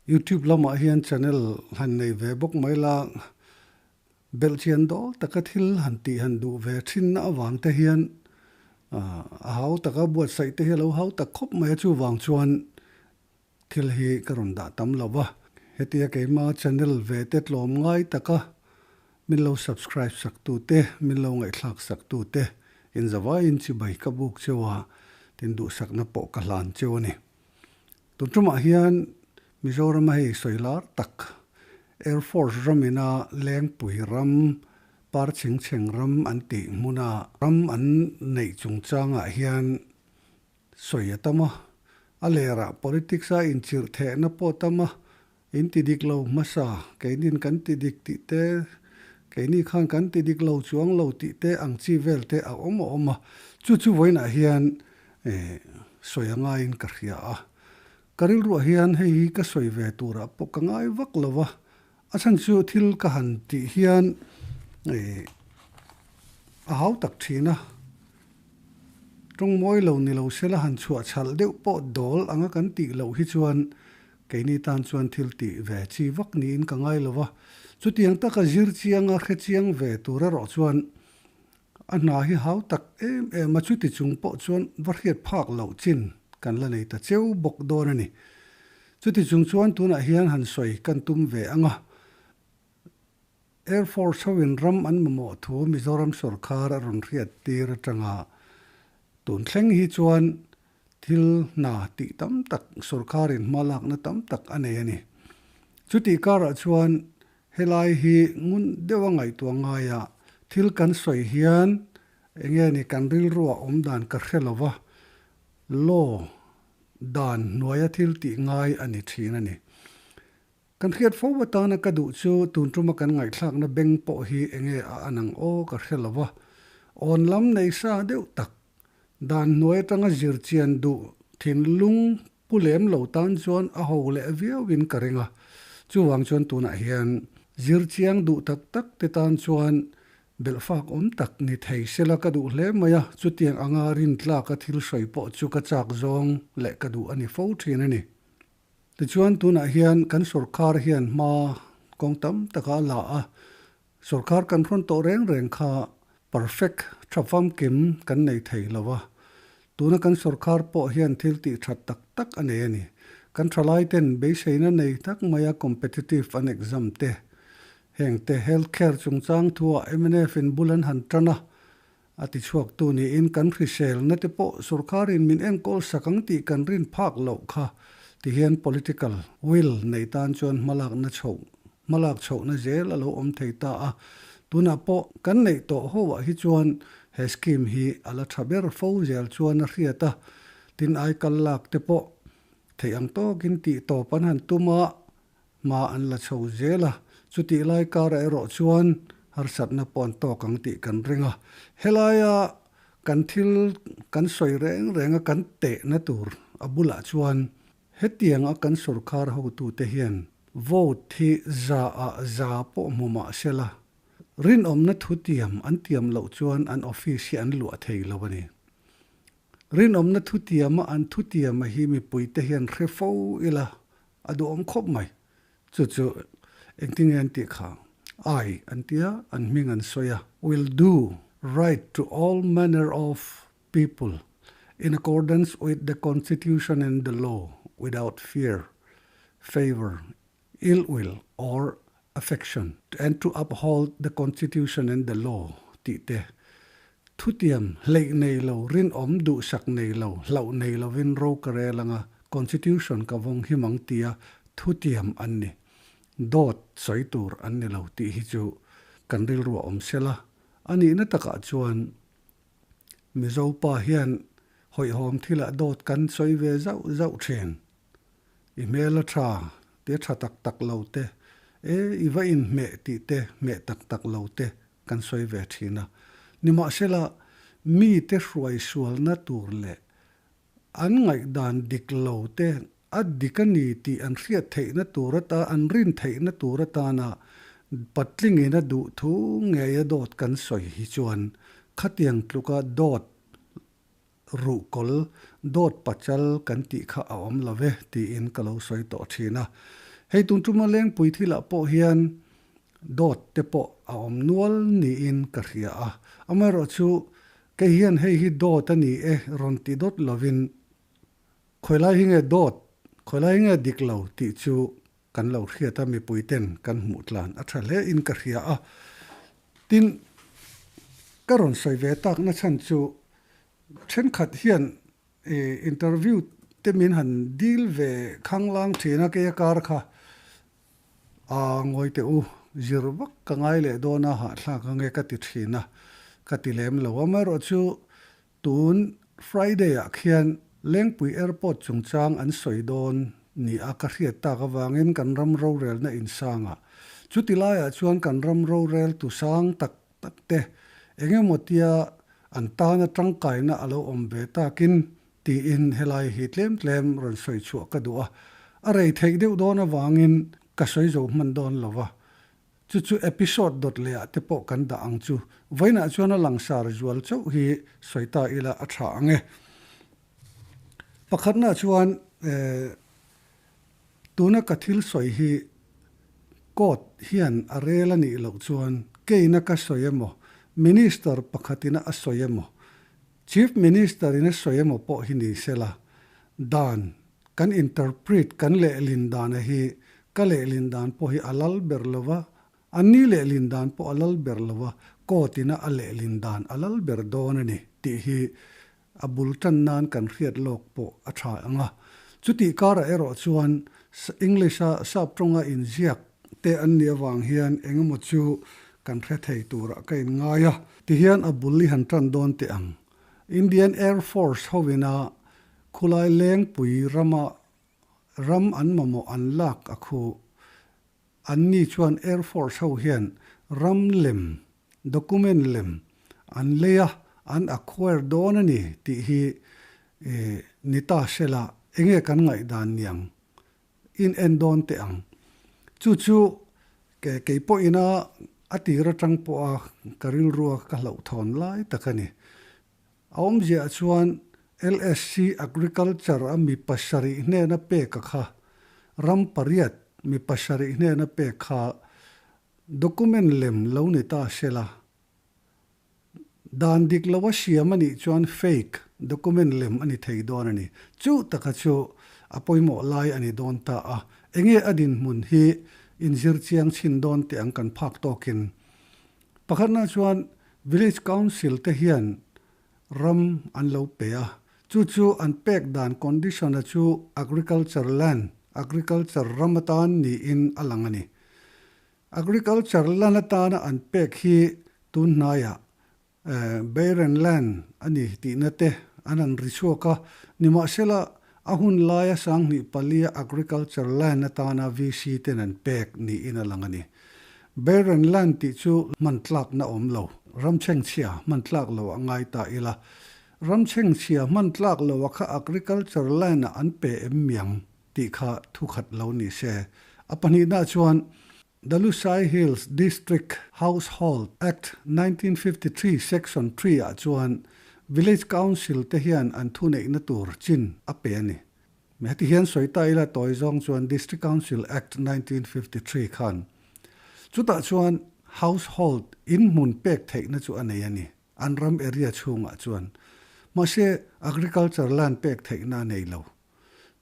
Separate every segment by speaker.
Speaker 1: Youtube lamah hian channel han nei ve bawk mai la, belhchian dawl taka thil han tih han duh ve thinna avang te hian a hau taka buatsaih te hi a lo hau tak khawp mai a, chuvang chuan thil hi ka rawn dah tam lo va. Hetia keima channel ve te tlawm ngai taka min lo subscribe sak tu te, min lo ngaihthlak sak tu te inzavaiin chibai ka buk cheu a, tin duhsakna pawh ka hlan cheu a ni. Tun tumah hian Mizorama hei sawi lar tak Air Force ramina Lengpui ram, Parchhingchheng ram an tih hmuna ram an neih chungchangah hian sawi a tam a. A lerah politics a inchirh thehna pawh a tam a, in ti dik lo hmasa, keinin kan ti dik tih te, keini khan kan ti dik lo chuang lo tih te ang chi vel te a awm a awm a. Chu chu vawiinah hian Sawi a ngaiin ka hria a, ka rilruah hian hei hi ka sawi ve turah pawh ka ngai vak lo va, a chhan chu thil ka han tih hian a hau tak thin a, tawng mawi lo ni lo sela han chhuah chhalh deuh pawh dawl anga kan tih loh hi chuan keini tan chuan thil tih ve chi vak niin ka ngai lo va, chutiang taka zir chianga hre chiang ve tur erawh chuan A hna hi hau tak em em a, chuti chung pawh chuan va hriat phak loh chin kan la nei ta cheu bawk dawn a ni. Chuti chung chuan tunah hian han sawi kan tum ve ang a, Air Force hoin ram an mamawh thu Mizoram sawrkar a rawn hriat tir atanga tun thleng hi chuan thil hna tih tam tak sawrkarin hma lakna tam tak a nei a ni. Chutih karah chuan Helai hi ngun deuha ngaihtuah ngaia thil kan sawi hian enge ni kan rilruah awm dan ka hre lo va, law dan hnuaia thil tih ngai a ni thin a ni. Kan hriat fo atana ka duh chu tun tuma kan ngaihthlakna beng pawh hi enge a an ang aw ka hre lo va, awn lam nei sa deuh tak dan hnuai atanga zir chian duh thinlung Pu lem lo tan chuan a ho leh viauin ka ring a, chuvang chuan tunah hian zir chiang duh tak tak te tan chuan belhfak awm tak ni thei sela ka duh hle mai a, chutiang anga rintlaka thil sawi pawh chu ka chak zawng leh ka duh a ni fo thin a ni. Tichuan tunah hian kan sawrkar hian hma kawng tam taka a la a, sawrkar kan hrawn tawh reng reng kha perfect tha famkim kan nei thei lo a, Tuna kan sawrkar pawh hian thil tih that tak tak a nei a ni. Kan thalai ten beiseina nei tak maia competitive an exam te, heng te health care chungchang thuah mnf in bul an han tan a, a ti chhuaktu niin kan hriselna te pawh sawrkarin min enkawl sak ang tih kan rin phak loh kha ti hian political will nei tan chuan hmalakna chhoh hmalak chhohna zel a lo awm thei ta a. Tunah pawh kan neih tawh ho ah hi chuan He scheme hi a la tha ber fo zel chuan a hriat a, tin ai kal lak te pawh theih ang tawkin tih tawp an han tum a, hma an la chho zel a, chutih lai karah erawh chuan harsatna pawh an tawk ang tih kan ring a. Helaia kan thil kan sawi reng reng a kan tehna tur a bulah chuan hetiang a kan sorkar hotute hian vote hi za ah za pawh hmu mah sela Rinawmna thutiam an tiam loh chuan an office hi an luah thei lo a ni. Rinawmna thutiama an thutiama hi mipuite hian hre fo ila a duhawm khawp mai. Chu chu engtin nge an tih kha? Ai an tia, an hming an sawi a. Will do right to all manner of people in accordance with the constitution and the law without fear, favour, ill will or affection and to uphold the constitution and the law tih te, thutiam hleih nei lo, rinawm duhsak nei lo, hlauh nei lovin ro ka rel anga constitution ka vawng him ang tia thutiam an ni. Dawt sawi tur an ni lo tih hi chu kan rilru a awm sela, a nihna takah chuan Mizo pa hian hawihhawm thilah dawt kan sawi ve zauh zauh thin. I hmel a tha te tha tak tak lo te, e i va inhmeh tih te hmeh tak tak lo te kan sawi ve thin a. Nimahsela, mite hruai sualna tur leh an ngaihdan dik lo te a dik a ni tih an hriat theihna tur ata an rin theihna tur atana patlingin a duh thu ngeia dawt kan sawi hi chuan khatiang tluka dawt Ruhkawl dawt pachal kan tih kha a awm lo ve tiin ka lo sawi tawh thin a. Hei tun tuma Lengpui thilah pawh hian dawt te pawh a awm nual niin ka hria a. Amaherawhchu kei hian hei hi dawt a ni e rawn ti dawt lovin khawilai hi nge dawt, khawilai hi nge dik lo tih chu kan lo hriat a, mipui ten kan hmuh tlan a tha hle in ka hria a. Tin, ka rawn sawi ve tak na chhan chu thenkhat hian interview te min han dil ve khanglang thin a, keia kar kha a ngawi teh u, zir vak ka ngai leh dawn a, hahthlak ange ka ti thin a, ka ti lem lo. Amaherawhchu Tun Friday ah khian Lengpui Airport chungchang an sawi dawn ni a ka hriat tak avangin kan ram rorelna insang a. Chuti laiah chuan kan ram rorel tu sang tak tak te eng emaw tia an tana tangkaina a lo awm ve takin tiin helai hi tlem tlem rawn sawi chhuah ka duh a. A rei theih deuh dawn avangin ka sawi zo hman dawn lo va. Chu chu episode dawt leh ah te pawh kan dah ang chu. Vawiinah chuan a langsar zual chauh hi sawi ta ila a tha ang e. Pakhatna chuan tuna ka thil sawi hi court hian a rel a nih loh chuan keina ka sawi emaw, Minister pakhatina a sawi emaw, Chief Minister in a sawi emaw pawh hi ni sela, dan kan interpret kan lehlin dana hi ka lehlin dan pawh hi a lal ber lo va, anni lehlin dan pawh a lal ber lo va, court ina a lehlin dan a lal ber dawn a ni tih hi a bul tan nan kan hriat lawk pawh a tha ang a. Chutih karah erawh chuan English a sap tawnga inziak te an nih avang hian engemaw chu kan hre thei turah ka inngai a. Tihian a bul i han tan dawn teh ang. Indian Air Force hovina khulai lengpui rama ram an mamawh an lak a khu. Anni chuan Air Force ho hian ram lem, document lem an lei a, an acquire dawn a ni tih hi ni ta sela enge kan ngaihdan niang? In en dawn teh ang. Chu chu kei pawhina a tir atang pawha ka rilrua ka hlauhthawn lai tak a ni. A awmziah chuan LSC Agriculture a mi pasarih hnena pek a kha, ram pariat mi pasarih hnena pek kha document lem lo ni ta sela. Dan dik lo a siam a nih chuan fake document lem a ni thei dawn a ni. Chu taka chu a pawimawh lai a ni dawn ta a. Enge a dinhmun hi inzir chiang chhin dawn teh ang kan phak tawkin. Pakhatna chuan Village Council te hian ram an lo pe a. Chu chu an pek dan condition a chu agriculture land, agriculture ram atan niin a lang a ni. Agriculture land atana an pek hi tun hnaiah barren land a ni tihna te an han ri chhuak a, nimahsela a hun laia sanghnih palia agriculture land atana VC ten an pek niin a lang a ni. Barren land tih chu hman tlakna awm lo, ram chhengchhia hman tlak lo a ngai ta ila. Ram chhengchhia hman tlak lo a kha agriculture land ah an pe em miang? Tih kha thu khat lo ni se. A pahnihna chuan The Lushai Hills District Household Act 1953 Section 3 ah chuan Village Council te hian an thuneihna tur chin a pe a ni. Heti hian sawi ta ila tawi zawng chuan District Council Act 1953 khan chutah chuan household in hmun pek theihna chu a nei a ni, an ram area chhungah chuan. Mahse agriculture land pek theihna a nei lo.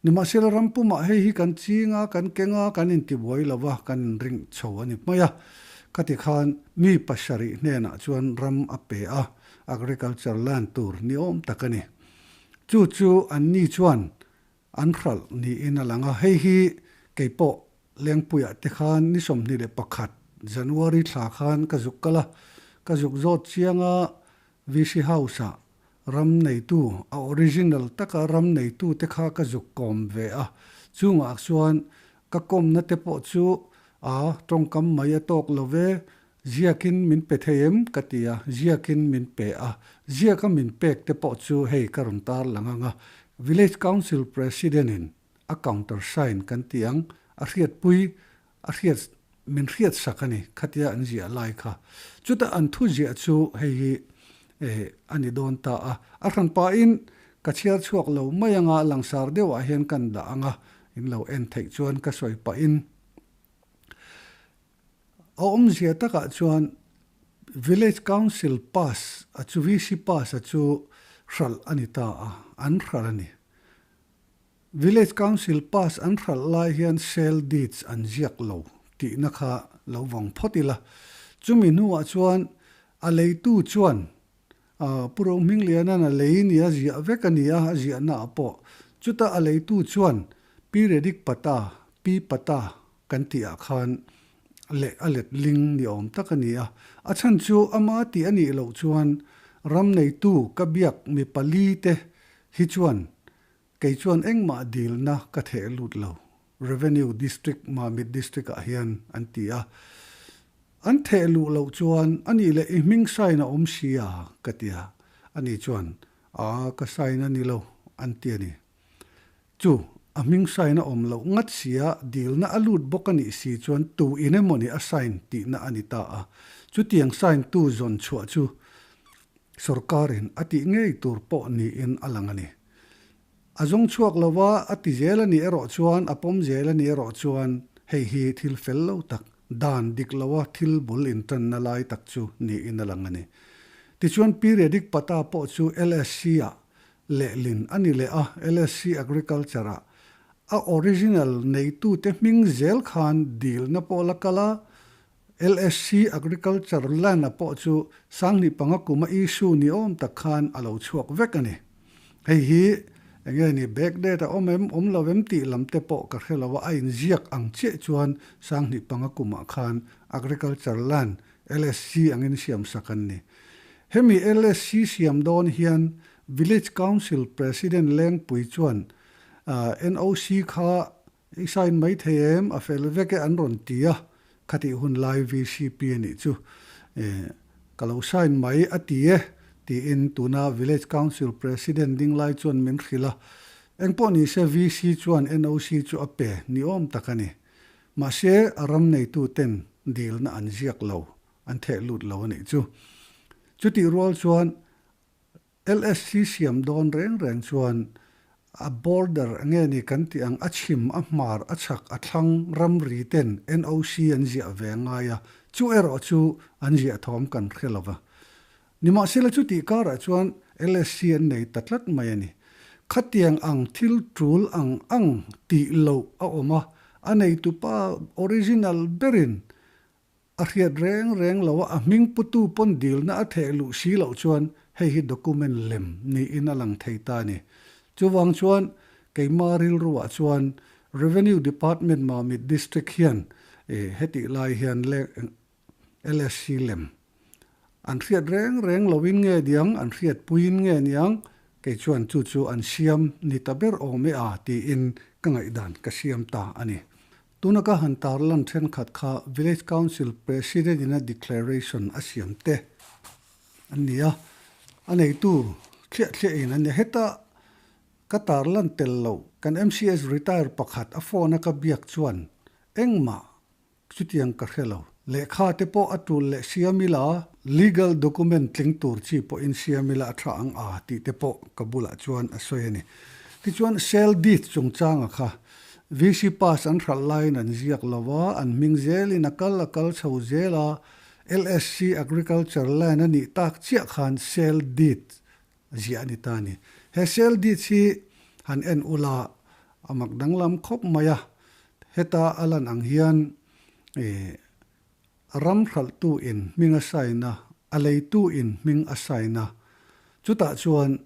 Speaker 1: Nimahsela ram pumah hei hi kan ching a, kan keng a, kan intibuai lo va, kan inring chho a ni mai a. Khati khan mi pasarih hnenah chuan ram a pe a, agriculture land tur ni awm tak a ni. Chu chu anni chuan an hralh niin a lang a, hei hi kei pawh Lengpuiah te khan ni 21 January thla khan ka zuk kal a, ka zuk zawt chiang a, VC House-ah Ram neitu, a original taka ram neitu te kha ka zuk kawm ve a, chungah chuan ka kawmna te pawh chu a tawngkam mai a tawk lo ve, ziakin min pe thei em ka ti a, ziakin min pe a, ziaka min pek te pawh chu hei ka rawn tarlang ang a, Village Council President in a counter sign kan ti ang, a hriatpui A hriat, min hriat sak a ni, khatia an ziah lai kha. Chutah an thu ziah chu hei hi a ni dawn ta a. A hran pahin ka chhiar chhuak lo mai anga langsar deuhah hian kan dah ang a, in lo en theih chuan ka sawi pahin. A awmzia takah chuan Village Council pass a chu VC pass a chu hralh a ni ta a, an hralh a ni. Village Council pass an hralh lai hian sale deeds an ziak lo tihna kha lo vawng phawt ila. Chumi hnuah chuan a leitu chuan Pu Rohmingliana'n a lei nia ziah vek a ni a, a ziahnaah pawh. Chuta a leitu chuan Periodic Pata, Pi Pata, kan tihah khan leh a let ling ni awm tak a ni a. A chhan chu ama tih a nih loh chuan ram neitu ka biak mi pali te hi chuan kei chuan engmah dilna ka theh lut lo, Revenue District, Mamit District ah hian an ti a. An theh luh loh chuan a nih leh i hming sign a awm si a ka ti a. Ani chuan, Aa ka sign a ni lo an ti a ni. Chu, a hming sign a awm loh ngat sia, dilna a lut bawk a nih si chuan tu in emawni a sign tihna a ni ta a. Chutiang sign tu zawn chhuah chu sorkarin a tih ngei tur pawh niin a lang a ni. A zawng chhuak lo va, a ti zel a nih erawh chuan, a pawm zel a nih erawh chuan hei hi thil fel lo tak, dan dik loa thil bul intanna lai tak chu niin a lang a ni. Tichuan Periodic Pata pawh chu LSC-ah lehlin a ni leh a, LSC Agriculture-ah a original neitute hming zel khan dilna pawh la kal a, LSC Agriculture Land-a pawh chu Sanghnih panga kuma issue ni awm tak khan a lo chhuak vek a ni. Hei hi enge ni backdate a awm em, awm lo em tih lam te pawh ka hre lo a, a inziak ang chiah chuan Sanghnih panga kumah khan Agriculture Land LSC angin siamsak an ni. Hemi LSC siam dawn hian Village Council President Lengpui chuan NOC kha i sign mai thei em, a fel vek e an rawn ti a, khatih hun lai VCP a nih chu ka lo sign mai a ti e tiin tuna Village Council President ding lai chuan min hrilh a. Engpawh nise VC chuan NOC chu a pe ni awm tak a ni. Mahse, a ram neituten dilna an ziak lo, an theh lut lo a nih chu. Chutih rual chuan LSC siam dawn reng reng chuan a border nge ni kan tih ang, a chhim, a hmar, a chhak, a thlang ramri ten NOC an ziah ve ngai a, chu erawh chu an ziah thawm kan hre lo va. Nimahsela chutih karah chuan LSC an nei ta tlat mai a ni. Khatiang ang thil tul ang ang tih loh a awm a, a neitupa original berin a hriat reng reng lo a, a hming putu pawn dilna a theh luh si loh chuan hei hi document lem niin a lang thei ta a ni. Chuvang chuan keima rilruah chuan Revenue Department Mamit District hian hetih lai hian LSC lem an hriat reng reng loin nge niang, an hriat puiin nge niang, kei chuan chu chu an siam ni ta ber awm e a tiin ka ngaihdan ka siam ta a ni. Tuna ka han tarlan thenkhat kha Village Council President in a declaration a siam te an ni a, a neitu thliah thliah in an ni. Heta ka tarlan tel loh kan MCS retire pakhat a phone a ka biak chuan engmah Chutiang ka hre lo. Lehkha te pawh a tul leh siam ila, legal document tling tur chi pawhin siam ila a tha ang a tih te pawh ka bulah chuan a sawi a ni. Tichuan sale deed chungchanga kha VC pass an hralh laiin an ziak lo a, an hming zelin a kal a kal chho zel a, LSC Agriculture Land a nih tak chiah khan sale deed ziah a ni ta a ni. He sale deeds hi han en ula a mak danglam khawp mai a, heta a lan ang hian ih ram hralhtu in hming a sign a, a leitu in hming a sign a, chutah chuan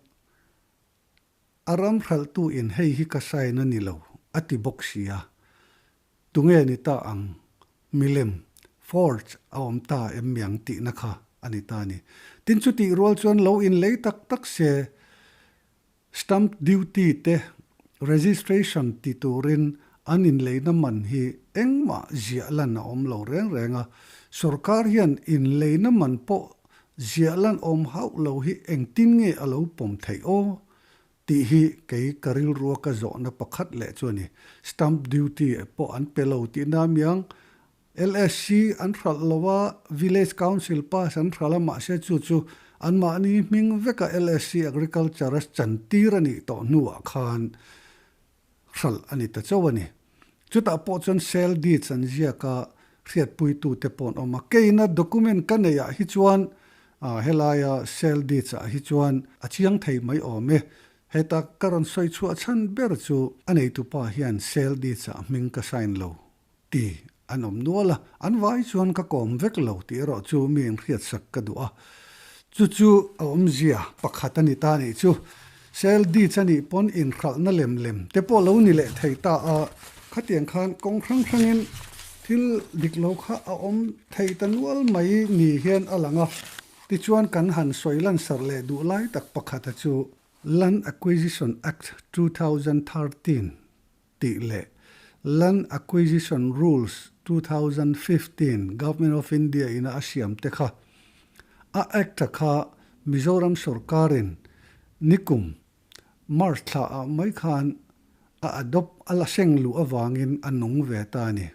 Speaker 1: a ram hralhtu in hei hi ka sign a ni lo a ti bawk si a, Tunge ni ta ang? Milem, forge, a awm ta em miang tihna kha a ni ta a ni. Tin chutih rual chuan lo inlei tak tak se, stamp duty te registration ti turin an inleina man hi engmah ziah lan a awm lo reng reng a. Sorkar hian inleina man pawh ziah lan awm hauh lo hi engtin nge a lo pawm theih aw? Tih hi kei ka rilrua ka zawhna pakhat leh chu a ni. Stamp duty pawh an pe lo tihna amiang LSC an hralh lo a, Village Council pass an hralh a, mahse chu chu anmahni hming veka LSC Agriculture a chantir a nih tawh hnuah khan hralh a ni ta chauh a ni. Chutah pawh chuan sale deeds an ziak a. hriatpuitute pawh an awm a. Keina document ka neih ah hi chuan helaia sale deeds ah hi chuan a chiang thei mai awm e. Heta ka rawn sawi chhuah chhan ber chu a neitupa hian sale deeds ah hming ka sign lo ti an awm nual a, an vai chuan ka kawm vek lo tih erawh chu mi inhriatsak ka duh a. Chu chu a awmzia pakhat a ni ta nih chu. Sel deeds a nih pawn inhralhna lem lem te pawh lo ni leh thei ta a, khatiang khan kawng hrang hrangin thil dik lo kha a awm thei ta nual mai ni hian a lang a. Tichuan kan han sawi lansarh leh duh lai tak pakhata chu Land Acquisition Act 2013, tih leh Land Acquisition Rules 2015 Government of India ina a siam te kha a Act-a kha Mizoram sorkarin nikum March thla ah mai khan a adopt a la seng luh avangin a nung ve ta a ni.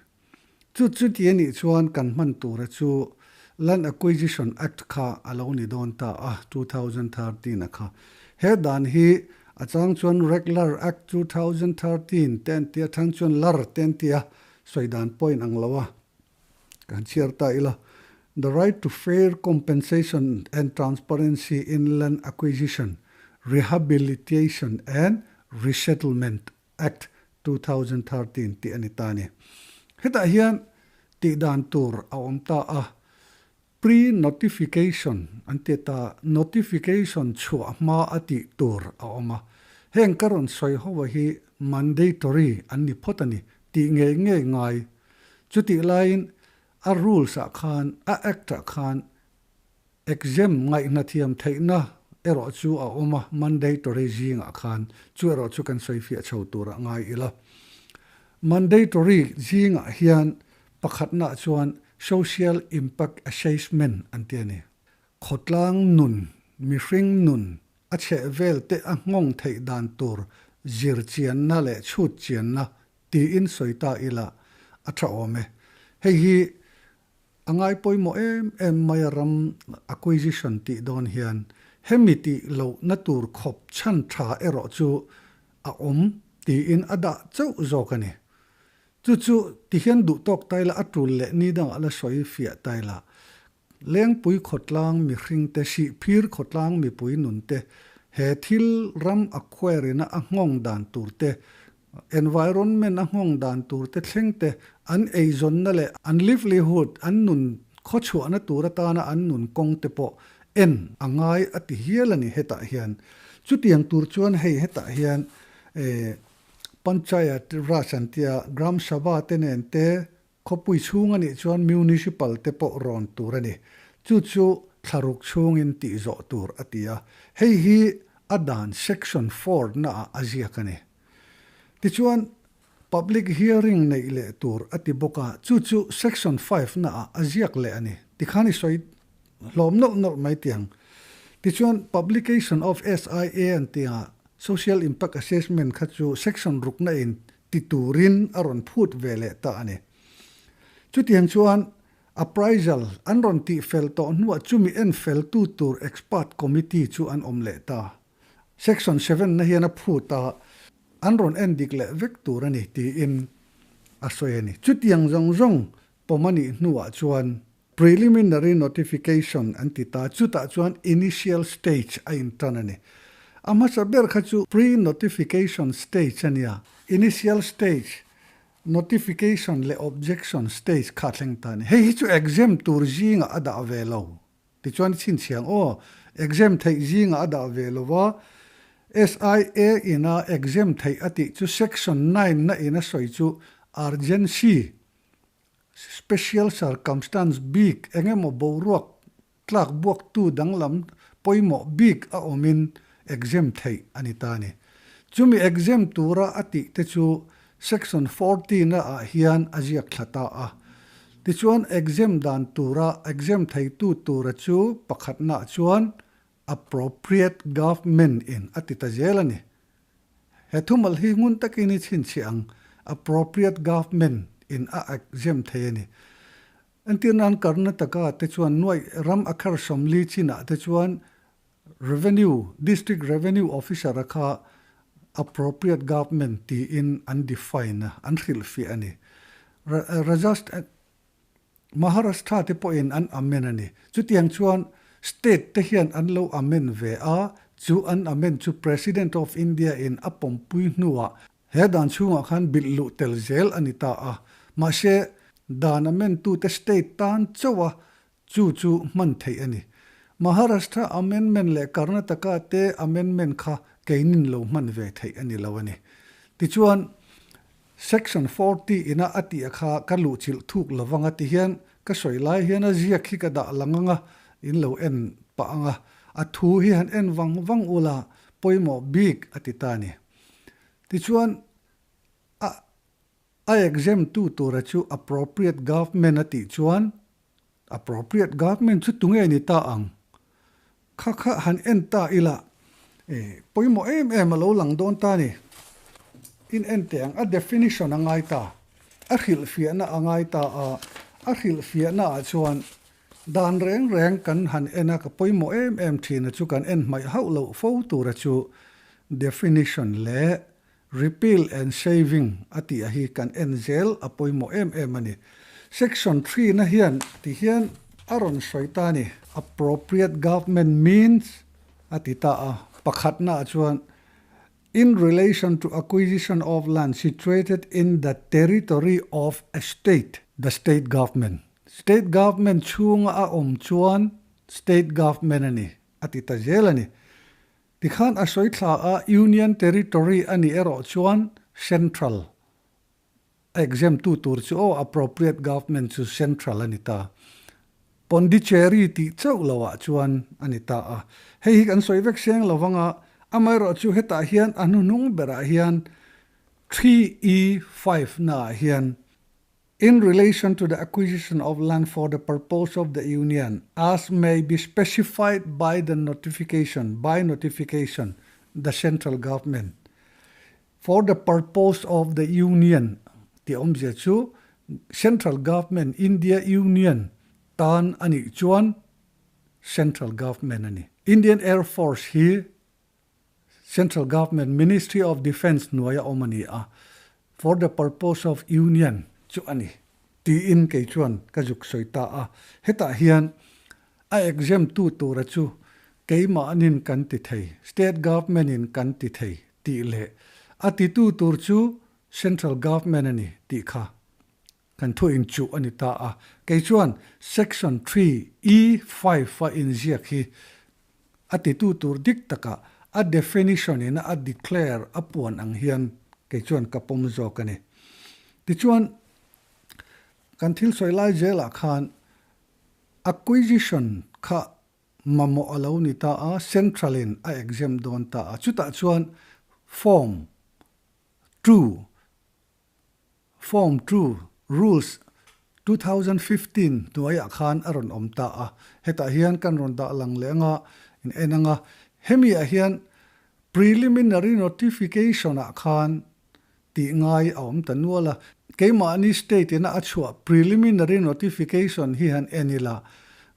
Speaker 1: Chu chuti a nih chuan kan hman tura chu Land Acquisition Act kha a lo ni dawn ta a, 2013 a kha. He dan hi a chang chuan Reglar Act 2013 te an tia, a chang chuan lar te an tia, sawi dan pawh in ang lo a, kan chhiar ta ila. The right to fair compensation and transparency in land acquisition, rehabilitation and resettlement Act 2013 tih a ni ta a ni. Hetah hian tih dan tur a awm ta a, pre-notification an ti ta, notification chhuah hma a tih tur a awm a. Heng ka rawn sawi ho a hi mandatory an ni phawt a ni, tih ngei ngei ngai. Chutih laiin a rules ah khan, a act ah khan Exam ngaihna thiam theihna erawh chu a awm a, mandatory zingah khan chu erawh chu kan sawi fiah chho turah ngai ila. Mandatory zingah hian pakhatnaah chuan Social Impact Assessment an ti a ni. Khawtlang nun, mihring nun a chhehvel te a nghawng theih dan tur zir chianna leh chhut chianna tiin sawi ta ila a tha awm e. Hei hi A ngai pawimawh em em mai a ram acquisition tih dawn hian hemi tih lohna tur khawp chhan tha erawh chu a awm tiin a dah chauh zawk a ni. Chu chu tihian duh tawk ta ila a tul leh ni dangah la sawi fiah ta ila. Lengpui khawtlang mihring te, Sihphir khawtlang mipui nun te, he thil ram acquire ina a nghawng dan tur te Environment a nghawng dan tur te thleng te, an eizawnna leh an livelihood, an nun khawchhuahna tur atana an nun kawng te pawh en a ngai a ti hial a ni hetah hian. Chutiang tur chuan hei hetah hian Panchayat Raj an tia Gram Sabha te nen te Khawpui chhung a nih chuan Municipal te pawh rawn tur a ni. Chu chu thlaruk chhungin tih zawh tur a ti a. Hei hi a dan Section four naah a ziak a ni. Tichuan, Public Hearing neih leh tur a ti bawk a, chu chu Section five naah a ziak leh a ni. Tikhan i sawi hlawm nawlh nawlh mai tiang. Tichuan, Publication of SIA an tih a, Social Impact Assessment kha chu Section rukna in ti turin a rawn phut ve leh ta a ni. Chutiang chuan appraisal an rawn tih fel tawh hnuah chumi en feltu tur expert committee chu an awm leh ta. Section seven na hian a phut a, an rawn en dik leh vek tur a ni tiin a sawi a ni. Chutiang zawng zawng pawm a nih hnuah chuan Preliminary notification an ti ta, chutah chuan initial stage a intan a ni. A hmasa ber kha chu pre-notification stage a nia, initial stage, notification leh objection stage kha a thleng ta a ni. Hei hi chu exam tur zingah a dah ve lo. Tichuan i chhinchhiang aw, exam theih zingah a dah ve lo va, SIA ina exam theih a tih chu section nine na ina sawi chu urgency Special circumstance bik eng emaw boruak tlak buaktu danglam pawimawh bik a awmin exempt theih a ni ta a ni. Chumi exempt tura a tih te chu Section 14 a ah hian a ziak thla ta a. Tichuan exempt dan tura exempt theitu tura chu pakhatnaah chuan Appropriate Government in a ti ta zel a ni. He thumal hi ngun takin i chhinchhiah ang, Appropriate Government in a exempt thei a ni. Entir nan Karnataka te chuan nuaih ram a khar 40 chinah te chuan Revenue, District Revenue Officer a kha Appropriate Government tiin an define a, an hrilhfiah a ni. Rajasthan. Maharashtra te pawhin an amend a ni. Chutiang chuan State te hian an lo amend ve a, chu an amend chu President of India in a pawmpui hnuah he dan chhungah khan bilh luh tel zel a ni ta a. Mahse, dan amend tute state tan chauh a chu chu hman theih a ni. Maharashtra amendment leh Karnataka te amendment kha keinin lo hman ve theih a ni lo a ni. Tichuan, Section 40 ina a tih a kha ka luhchilh thuk lovang a ti hian ka sawi lai hian a ziak hi ka dah lang anga in lo en pah anga a thu hi han en vang vang ula pawimawh bik a ti ta a ni. Tichuan, a a exam tu tura chu appropriate government a tih chuan Appropriate government chu tunge ni ta ang? Kha kha han en ta ila, e, pawimawh em em a lo lang dawn ta ni. In en teh ang, a definition a ngai ta, a hrilhfiahna a ngai ta a, a hrilhfiahna ah chuan dan reng reng kan han en a, ka pawimawh em em thin a chu kan en hmaih hauh loh fo tura chu definition leh Repeal and Saving a tih a hi kan en zel a pawimawh em em a ni. Section threena hian ti hian a rawn sawi ta a ni. Appropriate Government means a ti ta a, pakhatna ah chuan in relation to acquisition of land situated in the territory of a state, the state government. State government chhunga a awm chuan state government a ni a ti ta zel a ni. Tikhan a sawi thla a, Union Territory a nih erawh chuan Central a exempt tu tur chu aw appropriate government chu Central a ni ta. Pondicherry tih chauh lo ah chuan a ni ta a. Hei hi kan sawi vek seng lo vang a, amaherawh chu hetah hian a hnuhnung berah hian 3E5 naah hian In relation to the acquisition of land for the purpose of the Union as may be specified by the notification by notification the Central Government for the purpose of the Union tih awmzia chu Central Government India Union tan a nih chuan Central Government a ni. Indian Air Force hi Central Government Ministry of Defence hnuaia awm a ni a, for the purpose of Union chu a ni tiin kei chuan ka zuk sawi ta a. Hetah hian a exam tu tura chu keimahnin kan ti thei, State Government in kan ti thei tih leh a titu tur chu Central Government a ni tih kha Kan thu inchuh a ni ta a. Kei chuan Section 3 E5 a inziak hi a titu tur dik takah a definition in a declare a puan ang hian kei chuan ka pawm zawk a ni. Tichuan, kan thil sawi lai zelah khan acquisition kha mamawh a lo ni ta a, Central in a exempt dawn ta a. Chutah chuan Form 2 Form 2, Rules, 2015 hnuaiah khan a rawn awm ta a, hetah hian kan rawn dah lang leh anga in en anga, hemi ah hian Preliminary Notification ah khan tih ngai a awm ta nual a, keimahni state ina a chhuah Preliminary Notification hi han en ila,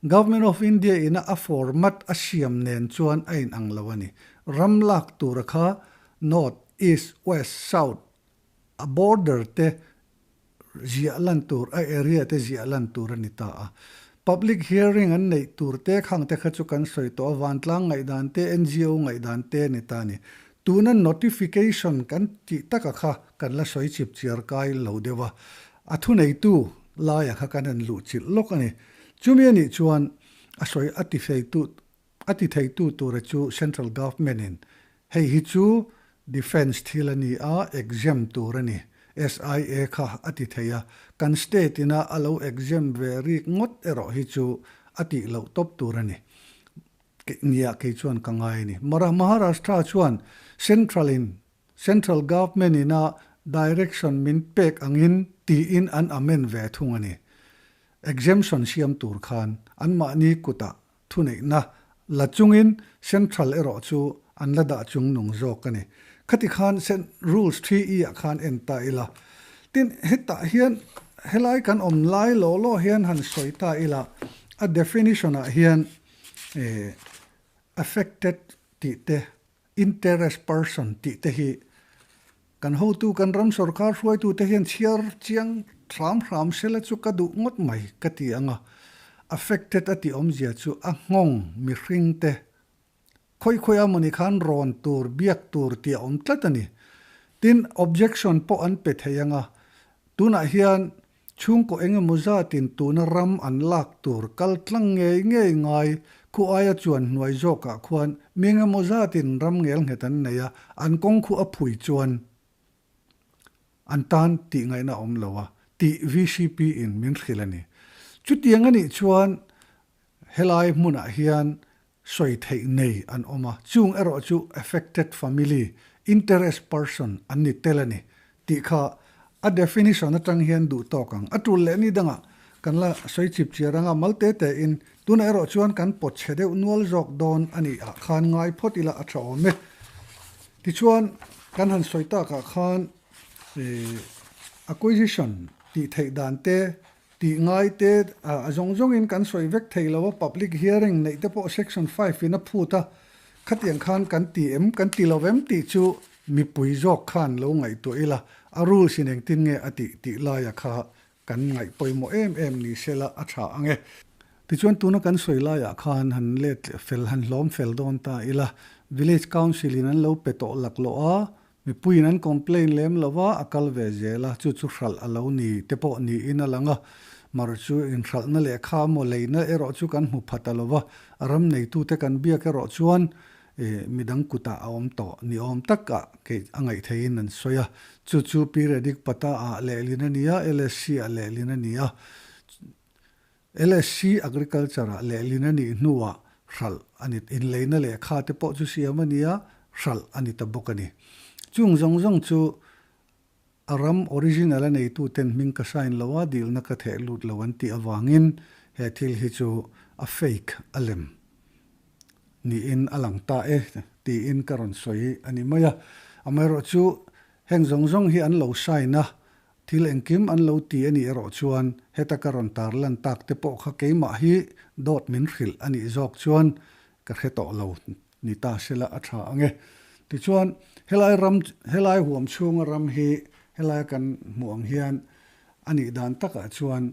Speaker 1: Government of India ina a format a siam nen chuan a inang lo a ni. Ram lak tura kha North, East, West, South, A border te ziah lan tur, a area te ziah lan tur a ni ta a. Public hearing an neih tur te khang te kha chu kan sawi tawh a, vantlang ngaihdan te, NGO ngaihdan te a ni ta a ni. Tuna notification kan tih taka kha kan la sawi chip chiar kai lo deuh a, a thuneitu laia kha kan han luh chilh lawk a ni. Chumi a nih chuan a sawi a ti feitu A ti theitu tura chu Central Government in hei hi chu Defence thil a ni a, exempt tur a ni. SIA kha a ti thei a, kan state ina a lo exempt ve rik ngawt erawh hi chu a tih loh tawp tur a ni. Nia kei chuan ka ngai a ni. Maharashtra chuan Central in Central Government ina direction min pek angin tiin an amend ve thung a ni. Exemption siam tur khan anmahni kutah Thuneihna la chungin Central erawh chu an la dah chung nung zawk a ni. Khati khan Rules 3E ah khan en ta ila. Tin, hetah hian helai kan awm lai law law hian han sawi ta ila, a definition ah hian affected tih te, interest person tih te hi kan hotu, kan ram sorkar hruaitute hian chhiar chiang hram hram sela chu ka duh ngawt mai ka ti ang a, affected a tih awmzia chu a nghawng mihring te khawi khawi a mawni khan rawn tur biak tur tih a awm tlat a ni. Tin, objection pawh an pe thei ang a, tunah hian Chhungkaw eng emaw zatin tuna ram an lak tur kal tlang ngei ngei ngai khu aia chuan hnuai zawkah khuan mi eng emaw zatin ram ngel nghet an nei a, an kawng khu a phui chuan an tan tih ngaihna a awm lo a tih VCP in min hrilh a ni. Chutiang a nih chuan helai hmunah hian sawi theih nei an awm a, chung erawh chu affected family, interest person an ni tel a ni tih kha a definition atang hian duh tawk ang. A tul leh ni dangah kan la sawi chip chiar anga mal te te in tunah erawh chuan kan pawt chhe deuh nual zawk dawn a nih ah khan ngai phawt ila a tha awm e. Tichuan kan han sawi takah khan acquisition tih theih dan te Tih ngai te a zawng zawngin kan sawi vek thei lo a, public hearing neih te pawh section 5 in a phut a, khatiang khan kan ti em, kan ti lo em tih chu mipui zawk khan lo ngaihtuah ila, a rules in engtin nge a tih tih laia kha kan ngaih pawimawh em em ni sela a tha ang e. Tichuan tuna kan sawi laiah khan han let fel han hlawm fel dawn ta ila, village council in an lo pe tawh laklawh a, Mipuiin an complain lem lo va, a kal ve zel a, chu chu hralh a lo ni te pawh niin a lang a. Mar chu inhralhna lehkha emaw leina erawh chu kan hmu pha ta lo va, a ram neitute kan biak erawh chuan midang kutah a awm tawh ni awm takah kei a ngaih theihin an sawi a. Chu chu Periodic Pata ah lehlin a ni a, LSC ah lehlin a ni a. LSC Agriculture-ah lehlin a nih hnuah hralh a ni, inleina lehkha te pawh chu siam a ni a, hralh a ni ta bawk a ni. Chung zawng zawng chu a ram original a neituten hming ka sign lo a, dilna ka theh lut lo an tih avangin he thil hi chu a fake, a lem niin a lang ta e tiin ka rawn sawi a ni mai a. Amaherawhchu heng zawng zawng hi an lo sign a, Thil engkim an lo ti a nih erawh chuan heta ka rawn tarlan tak te pawh kha keimah hi dawt min hrilh a nih zawk chuan ka hre tawh lo ni ta sela a tha ang e. Tichuan, helai ram, helai huam chhunga ram hi helaia kan hmuh ang hian a nih dan takah chuan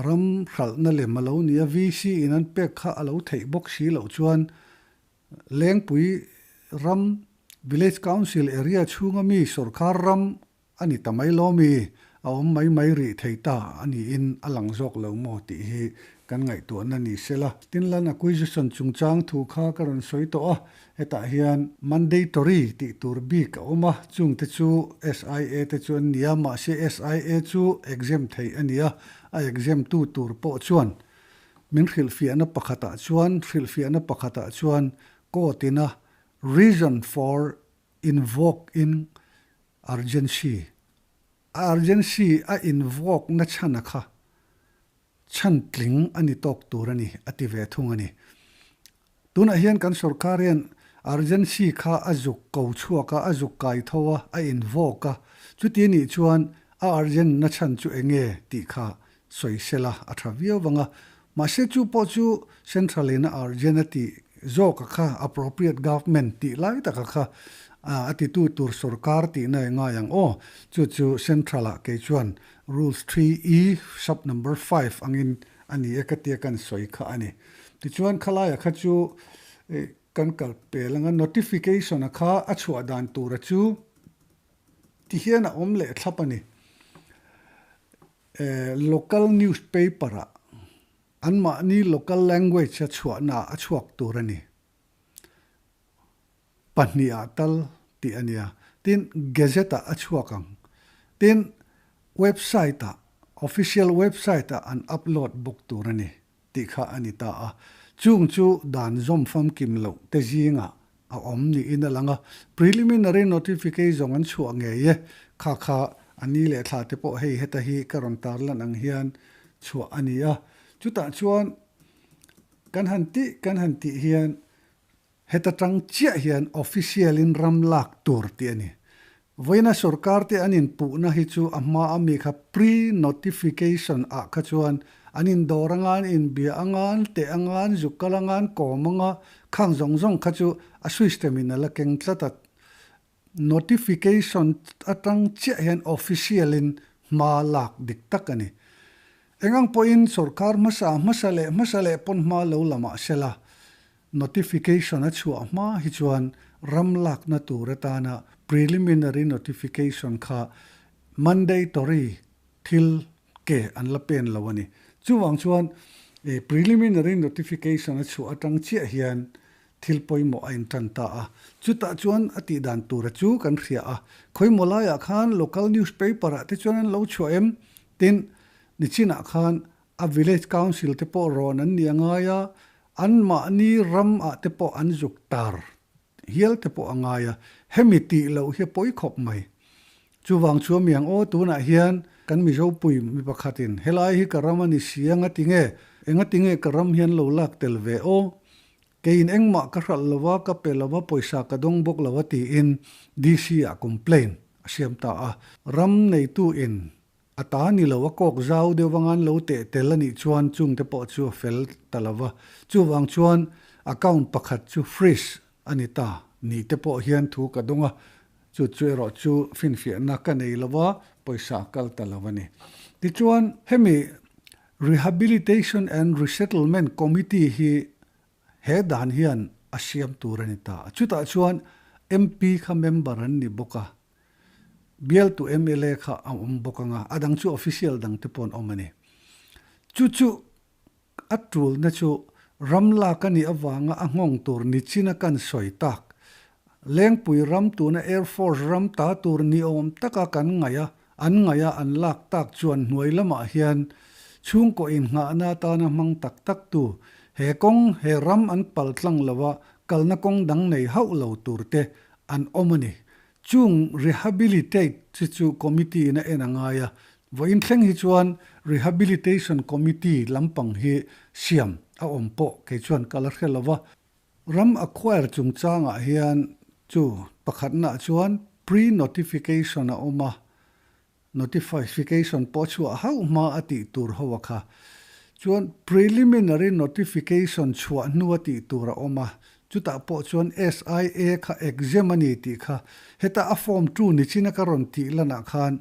Speaker 1: ram hralhna lem a lo ni a, VC in an pek kha a lo theih bawk si loh chuan Lengpui ram Village Council area chhunga mi sawrkar ram A ni ta mai lo mi, a awm mai mai rih thei ta a niin a lang zawk lo maw tih hi kan ngaihtuahna ni se la. Tin lan acquisition chungchang thu kha ka rawn sawi tawh a, hetah hian mandatory tih tur bik a awm a, chungte chu SIA te chu an ni a, mahse SIA chu exempt theih a ni a, a exempt tu tur pawh chuan min hrilhfiahna pakhatah chuan hrilhfiahna pakhatah chuan court ina reason for invoke in Urgency, A urgency a invoke na chhan a kha chhan tling a ni tawk tur a ni, a ti ve thung a ni. Tunah hian kan sorkar hian urgency kha a zuk ko chhuak a, a zuk kai tho a, a invoke a, chuti nih chuan a urgent na chhan chu eng nge tih kha sawi sela a tha viau vang a. Mahse chu pawh chu Central in a urgent a tih zawk a kha appropriate government tih lai taka kha a titu tur sorkar tihna e ngai ang aw. Chu chu Central ah kei chuan Rules 3E sub number 5 angin a ni e ka tia kan sawi kha a ni. Tichuan khalaia kha chu kan kal pel anga notification a kha a chhuah dan tura chu ti hian a awm leh thlap a ni. Local newspaper ah anmahni local language a chhuahna ah a chhuak tur a ni. Pahnih ah tal tih a nia. Tin, gazette ah a chhuak ang. Tin, website ah, official website ah an upload bawk tur a ni tih kha a ni ta a. Chung chu dan zawm famkim loh te zingah a awm niin a lang a, preliminary notification zawng an chhuah ngei e, kha kha a ni leh thla te pawh hei heta hi ka rawn tarlan ang hian chhuah a ni a, chutah chuan kan han tih kan han tih hian heta tang chiah hian official in ram lak tur tih a ni. Vawiina sorkar te an inpuhna hi chu a hma a mi kha pre-notification ah kha chuan an indawr anga, an inbia anga, an teh anga, an zuk kal anga, an kawm anga, khang zawng zawng kha chu a system in a la keng tlat a. Notification atang chiah hian official in hma lak dik tak a ni. Engang pawhin sorkar hmasa hmasa leh hmasa leh pawn hma lo la mah sela, notification a chhuah hma hi chuan ram lakna tur atana preliminary notification kha mandatory thil ke an la pen lo a ni. Chuvang chuan preliminary notification a chhuah atang chiah hian thil pawimawh a intan ta a. Chutah chuan a tih dan tura chu kan hria a. Khawimaw laiah khan local newspaper ah te chuan an lo chhuah em? Tin, nichinah khan a village council te pawh rawn an ni a ngai a, anmahni ram ah te pawh an zuk tar hial te pawh a ngai a, hemi tih loh hi a pawi khawp mai. Chuvang chu amiang aw tunah hian kan Mizopui mi pakhatin helai hi ka ram a ni si anga tinge, enga tinge ka ram hian lo lak tel ve aw? Keiin engmah ka hralh lo a, ka pe lo a, pawisa ka dawng bawk lo a tiin DC ah complaint a siam ta a. Ram neitu in A ta ni lo, a kawk zau deuh anga an lo teh tel a nih chuan chungte pawh chu a fel ta lo va. Chuvang chuan account pakhat chu freeze a ni ta ni te pawh hian thu ka dawng a, chu chu erawh chu finfiahna ka nei lo va, pawisa a kal ta lo a ni. Tichuan, hemi Rehabilitation and Resettlement Committee hi he dan hian a siam tur a ni ta. Chutah chuan MP kha member an ni bawk a. Bialtu mla kha a awm bawk ang a, a dang chu official dang te pawh an awm a ni. Chu chu a tulna chu ram lak a nih avanga a nghawng tur nichina kan sawi tak, Lengpui ram tuna Air Force ram ta tur ni awm taka kan ngaih a, an ngaih a an lak tak chuan hnuai lamah hian chhungkaw innghahna atana hmang tak tak tu, he kawng, he ram an pal tlang lo a, kalna kawng dang nei hauh lo tur te an awm a ni. Chung rehabilitate chi chu committee in a en a ngai a, vawiin thleng hi chuan rehabilitation committee lampang hi siam a awm pawh kei chuan ka la hre lo va. Ram acquire chungchangah hian chu pakhatnaah chuan pre-notification a awm a, Notification pawh chhuah hauh hma a tih tur ho a kha. Chuan preliminary notification chhuah hnu a tih tur a awm a, chutah pawh chuan SIA kha exempt a ni tih kha heta a form tu nichina ka rawn tih lanah khan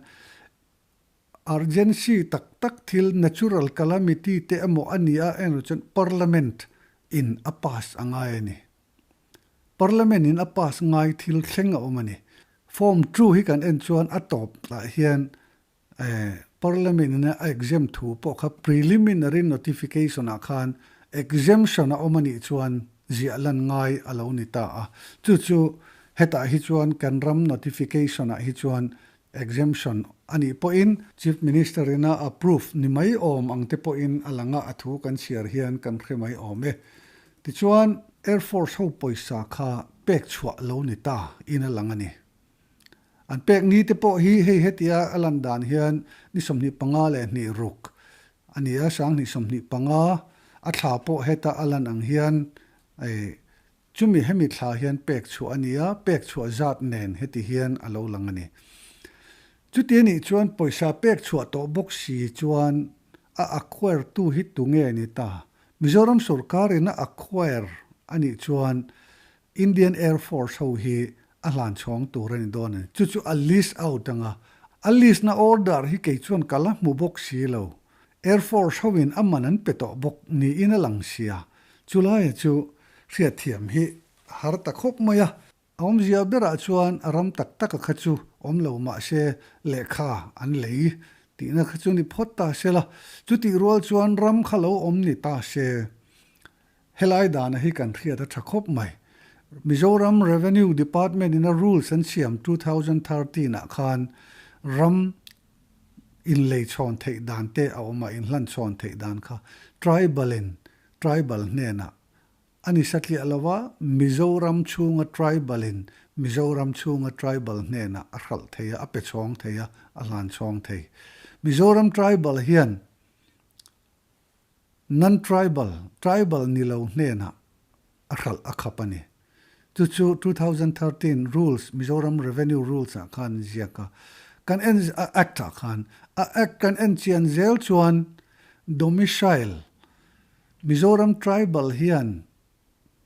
Speaker 1: urgency tak tak thil natural calamity te emaw a ni a englo chuan parliament in a pass a ngai a ni. Parliament in a pass ngai thil thleng a awm a ni. Form two hi kan en chuan a tawp ah hian Parliament in a exempt thu pawh kha preliminary notification ah khan exemption a awm a nih chuan ziah lan ngai a lo ni ta a. Chu chu hetah hi chuan kan ram notification ah hi chuan Exemption a nih pawhin Chief Minister in a approve ni mai awm ang te pawhin a lang a, a thu kan chhiar hian kan hre mai awm e. Tichuan Air Force ho pawisa kha pek chhuah lo ni ta in a lang a ni. An pek ni te pawh hi hei hetia a lan dan hian ni 25 ruk a ni a, 2025 a thla pawh heta a lan ang hian Chumi hemi thla hian pek chhuah a ni a, pek chhuah zat nen heti hian a lo lang a ni. Chuti a nih chuan pawisa pek chhuah tawh bawk si chuan a acquire tu hi tunge a ni ta? Mizoram sorkar in a acquire a nih chuan Indian Air Force ho hi a hlan chhawng tur a ni dawn a ni. Chu chu a list out ang a, a list na order hi kei chuan ka la hmu bawk si lo. Air Force ho in a man an pe tawh bawk niin a lang sia. Chulaia chu hriatthiam hi a har ta khawp mai a. A awmzia berah chuan a ram tak taka kha chu awm lo mah se lehkha an lei tihna kha chu ni phawt ta se la, chutih rual chuan ram kha lo awm ni ta se. Helai dana hi kan hriat a tha khawp mai. Mizoram Revenue Department in a rules an siam 2013 ah khan ram inlei chhawn theih dan te a awm a, inhlan chhawn theih dan kha tribal in tribal hnenah a ni satliah lo a, Mizoram chhunga tribal in Mizoram chhunga tribal hnenah a hralh thei a, a pe chhawng thei a, a hlan chhawng thei. Mizoram tribal hian Non-tribal, tribal ni lo hnenah a hralh a khap a ni. Chu chu 2013 rules, Mizoram Revenue Rules ah khan an ziak a. Kan en, a Act ah khan. A Act kan en chian zel chuan domicile, Mizoram tribal hian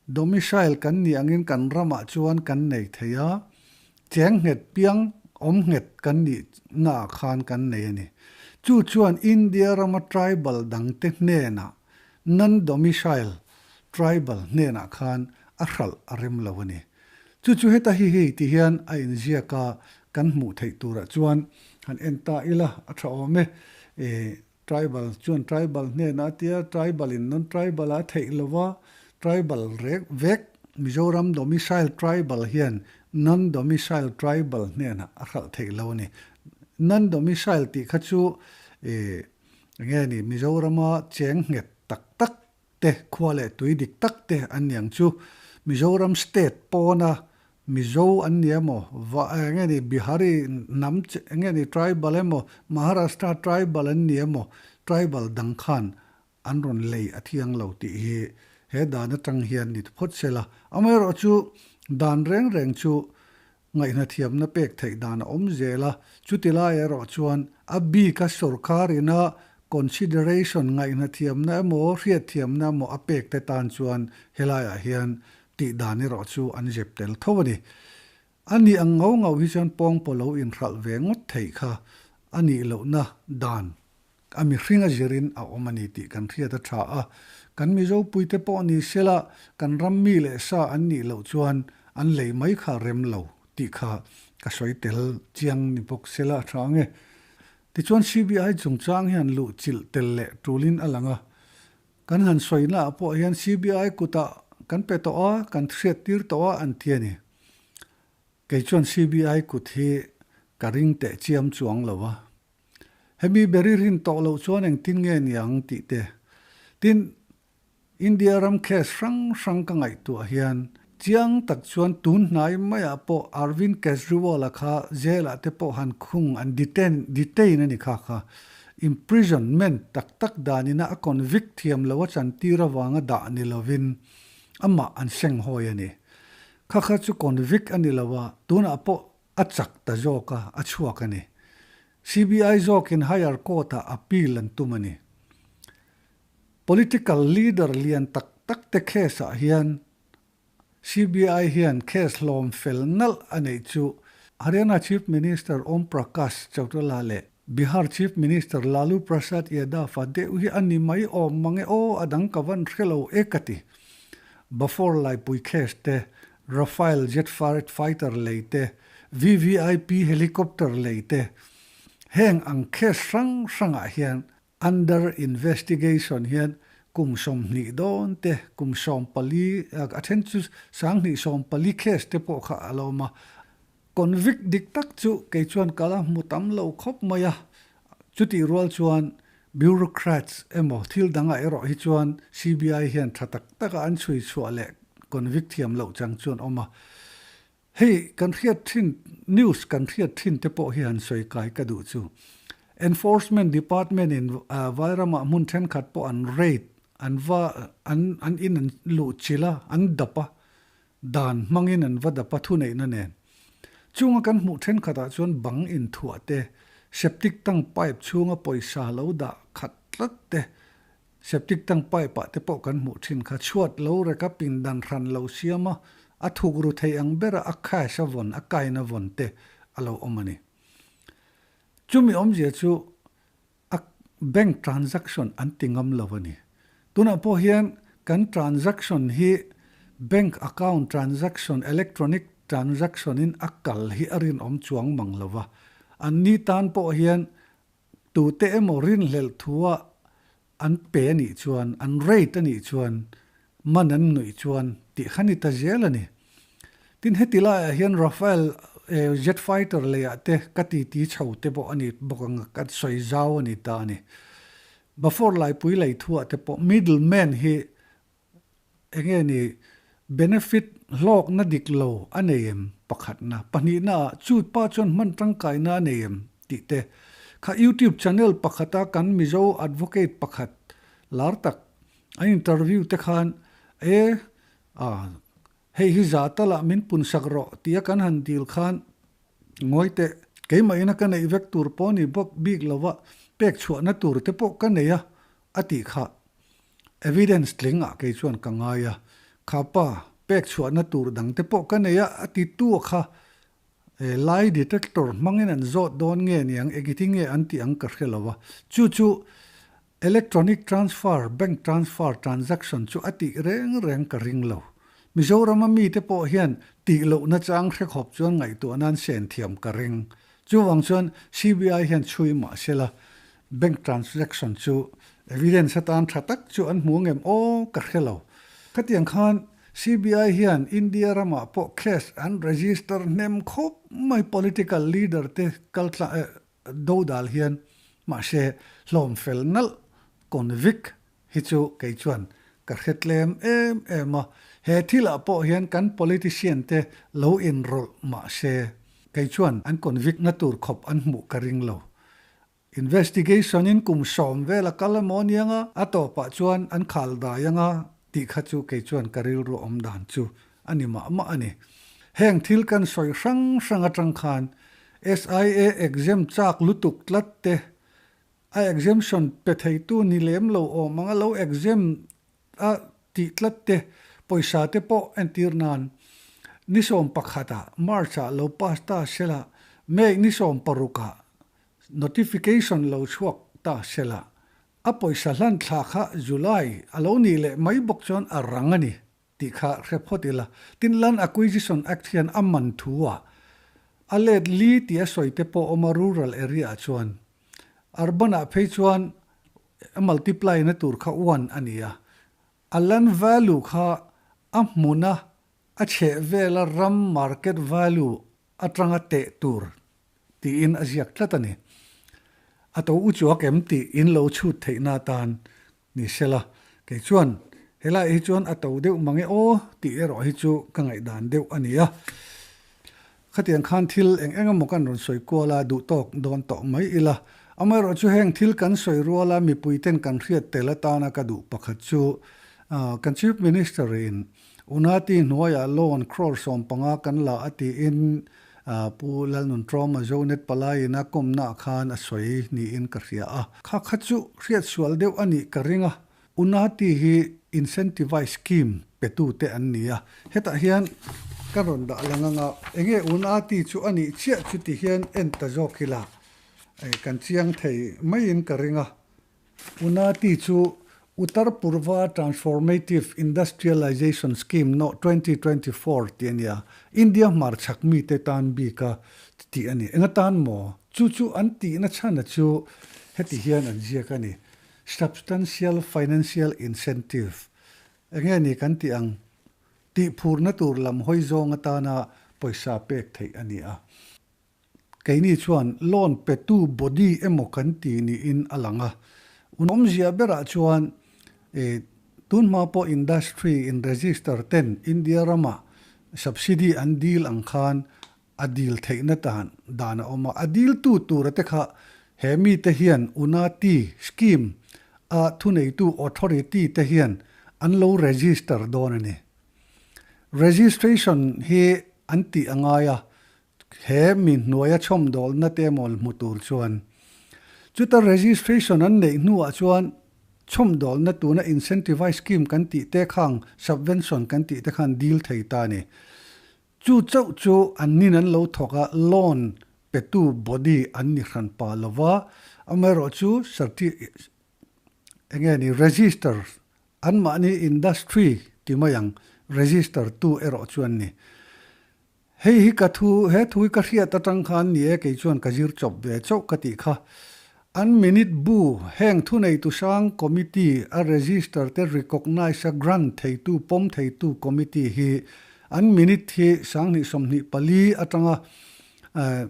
Speaker 1: domicile kan nih angin kan ramah chuan kan nei thei a, cheng nghet piang Awm nghet kan nihnaah khan kan nei a ni. Chu chuan India rama tribal dangte hnenah, non-domicile tribal hnenah khan a hralh a rem lo a ni. Chu chu heta hi hei ti hian a inziak a, kan hmuh theih turah chuan han en ta ila a tha awm e. Tribal chuan tribal hnenah a tia, tribal in non tribal a theih lo va, tribal rek vek Mizoram domicile tribal hian non domicile tribal hnenah a hralh theih lo a ni. Non domicile tih kha chu ih enge ni Mizorama cheng nghet tak tak te khua leh tui dik tak te an ni ang chu. Mizoram state pawna Mizo an ni emaw, va eng nge ni Bihari hnam eng nge ni tribal emaw, Maharashtra tribal an ni emaw, tribal dang khan an rawn lei a thiang lo tih hi he dan atang hian ni phawt se la. Amaherawhchu dan reng reng chu Ngaihnathiamna pek theih dan a awm zel a, chuti lai erawh chuan a bika sorkar ina consideration ngaihnathiamna emaw hriatthiamna emaw a pek te tan chuan helaiah hian tih dan erawh chu an zep tel tho a ni. A nih ang ngau ngau hi chuan pawngpaw lo inhralh ve ngawt theih kha a nih lohna dan A mihring a zirin a awm a ni tih kan hriat a tha a, kan Mizopuite pawh ni sela kan ram mi leh sa an nih loh chuan an lei mai kha rem lo tih kha ka sawi tel chiang ni bawk sela a tha ang e. Tichuan CBI chungchang hian luh chilh tel leh tulin a lang a, kan han sawina ah pawh hian CBI kutah kan pe tawh a, kan hriattir tawh a an ti a ni. Kei chuan CBI kut hi ka ring teh chiam chuang lo a. Hemi beri rin tawh loh chuan engtin nge ni ang tih te. Tin, India ram case hrang hrang ka ngaihtuah hian chiang tak chuan tun hnai maiah pawh Arvind Kejriwal-a kha jail-ah te pawh han khung an detain detain a ni kha kha. Imprisonment tak tak danina a convict thiam lo a chantir avanga dah ni lovin amah an senghawi a ni. Kha kha chu convict a ni lo a, tunah pawh A chak ta zawk a, a chhuak a ni. CBI zawkin higher court-ah appeal an tum a ni. Political leader lian tak tak te case-ah hian CBI hian case hlawm fel nalh a neih chu Haryana Chief Minister Om Prakash Chautala leh Bihar Chief Minister Lalu Prasad Yadav-a deuh hi a ni mai awm mang e aw, a dang ka van hre lo e ka ti. Buffer laipui case te Rafale jet fighter lei te, VVIP helicopter lei te, heng ang case hrang hrangah hian under investigation hian kum 20 dawn te, kum 14, a then chu 2014 case te pawh kha a lo awm a. Convict dik tak chu kei chuan ka la hmu tam lo khawp mai a, chutih rual chuan bureaucrats emaw thil dangah erawh hi chuan CBI hian tha tak taka an chhui chhuah leh convict thiam loh chang chuan awm a. Hei kan hriat thin news kan hriat thin te pawh hi han sawi kai ka duh chu. Enforcement Department in Vairamah hmun thenkhat pawh an raid an va an an in an luh chilh a, an dap a, Dan hmangin an va dap a thuneihna nen. Chunga kan hmuh thenkhatah chuan bang inthuah te, septic tank pipe chhunga pawisa lo dah khat tlat te, septic tank pipe ah te pawh kan hmuh thin kha chhuat lo reka pindan hran lo siam a, a thuk ru thei ang bera a cash a vawn, a kain a vawn te a lo awm a ni. Chumi awmzia chu A bank transaction an ti ngam lo a ni. Tunah pawh hian kan transaction hi bank account transaction, electronic transaction in a kal hi a rinawm chuang mang lo va. An ni tan pawh hian tute emaw rinhlelh thua an pe a nih chuan, an rate a nih chuan Man an nuih chuan tih kha ni ta zel a ni. Tin, heti laiah hian Rafale jet fighter leiah te ka titi chho te pawh a ni bawk ang a, ka sawi zau a ni ta a ni. Buffer laipui lei thuah te pawh middle man hi eng nge ni benefit hlawkna dik lo a nei em pakhatna, pahnihna ah chu pa chuan hman tangkaina a nei em tih te kha YouTube channel pakhata kan Mizo advocate pakhat lar tak An interview te khan, E, a, hei hi za talah min pun sak rawh tia kan han dil khan, Ngawi teh, keimah ina ka neih vek tur pawh ni bawk bik lova pek chhuahna tur te pawh ka nei a, a tih kha. Evidence tling ah kei chuan ka ngai a, kha pa, pek chhuahna tur dang te pawh ka nei a, a ti tu kha. Lie detector hmangin an zawt dawn nge niang, engiti nge an tih ang ka hre lo a. Chu chu electronic transfer, bank transfer transaction chu a tih reng reng ka ring lo. Mizorama mite pawh hian tih lohna chang hre khawp chuan ngaihtuah nan sen thiam ka ring. Chuvang chuan CBI hian chhui mah sela bank transaction chu evidence atan tha tak chu an hmu ngem aw ka hre lo. Khatiang khan CBI hian India ramah pawh case an register hnem khawp mai political leader te kal dodal hian mahse hlawm fel nalh convict hi chu kei chuan ka hre tlem em em a, he thilah pawh hian kan politician te lo inrawlh mahse kei chuan an convict na tur khawp an hmuh ka ring lo. Investigation in kum sawm vel a kal emaw aniang a, a tawpah chuan an khal dai anga tih kha chu kei chuan ka rilru awm dan chu a ni mah mah a ni. Heng thil kan sawi hrang hrang atang khan SIA exam chak lutuk tlat te, a exemption pe theitu ni lem lo awm anga lo exam a tih tlat te, pawisa te pawh entir nan ni 11ah March ah lo pass ta sela, May ni 16ah Notification lo chhuak ta sela, a pawisa hlan thla kha July a lo nih leh mai bawk chuan a rang a ni tih kha hre phawt ila. Tin, Land Acquisition Act hian a man thu a, a let li tih a sawi te pawh awm a rural area ah chuan. Urban ah phei chuan a multiply na tur kha one a ni a. A land value kha a hmuna a chhehvela ram market value atanga teh tur tiin a ziak tlat a ni. A to u chuak em tih in lo chhut theihna atan ni sela, kei chuan helai hi chuan a to deuh mang e aw tih erawh hi chu ka ngaihdan deuh a ni a. Khatiang khan thil eng eng emaw kan rawn sawi kual a, duh tawk dawn tawh mai ila. Amaherawh chu heng thil kan sawi ruala mipuiten kan hriat tel atana ka duh pakhat chu kan Chief Minister in Unati hnuaiah loan crore 15 kan la a tiin Pu Lalnunṭawma Zonet palaiin a kawmnaah khan a sawi niin ka hria a. Kha kha chu hriat sual deuh a nih ka ring a, Unati hi incentivise scheme petute an ni a. Hetah hian ka rawn dah lang anga enge Unati chu a nih chiah chu ti hian en ta zawk ila kan chiang thei maiin ka ring a. Unati chu Uttar Purva Transformative Industrialization Scheme No. 2024 tih a ni a, India hmarchhak mite tan bika tih a ni. Enga tan maw? Chu chu an tihna chhana chu heti hian an ziak a ni, Substantial Financial Incentive. Enge ni kan tih ang? Tihphurna tur lam hawi zawng atana pawisa pek theih a ni a. Keini chuan loan petu body emaw kan ti niin a lang a. Awmzia berah chuan tunhma pawh industry in register ten India rama subsidy an dil ang khan a dil theihna tan dan a awm a. A diltu tura te kha he mite hian Unati scheme a thuneitu authority te hian an lo register dawn a ni. Registration hi an tih a ngai a, He mi hnuaia chhawmdawlna te mawl hmu tur chuan chuta registration an neih hnuah chuan chhawmdawlna tuna incentivise scheme kan tih te khang subvention kan tih te khan dil thei ta a ni. Chu chauh chu an nin an lo thawk a, loan petu body an ni hran pah lova, amaherawhchu certi enge ni register anmahni industry ti mai ang register tu erawh chu an ni. Hei hi ka thu, he thu hi ka hriat atang khan ni e, kei chuan ka zir chawp ve chauh ka tih kha. An minute bu, heng thuneitu hrang committee a register te recognise a grant theitu, pawm theitu committee hi an minute hi 2024 atanga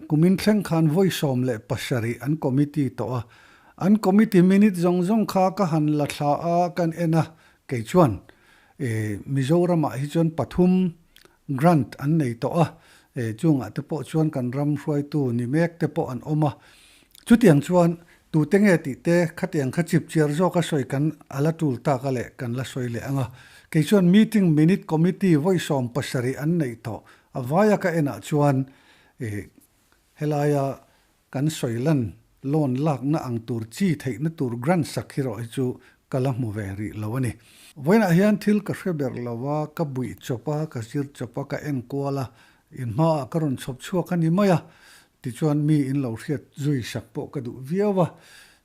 Speaker 1: kumin thleng khan vawi 17 an committee tawh a. An committee minute zawng zawng kha ka han la thla a, kan en a, kei chuan Mizoramah hi chuan pathum Grant an nei tawh a, chungah te pawh chuan kan ram hruaitu ni mek te pawh an awm a. Chutiang chuan tute nge tih te khatiang kha chipchiar zawka sawi kan a la tul tak a leh kan la sawi leh ang a. Kei chuan meeting minute committee vawi 17 an neih tawh a vaia ka enah chuan helaia Kan sawi lan loan lakna ang tur chi theihna tur grant sak hi rawh hi chu ka la hmu ve rih lo a ni. Vawiinah hian thil ka hre ber lo a, ka buih chawp a, ka zir chawp a, ka en kual a, In hmaah ka rawn chhawp chhuak a ni mai a, tichuan mi in lo hriat zui sak pawh ka duh viau a.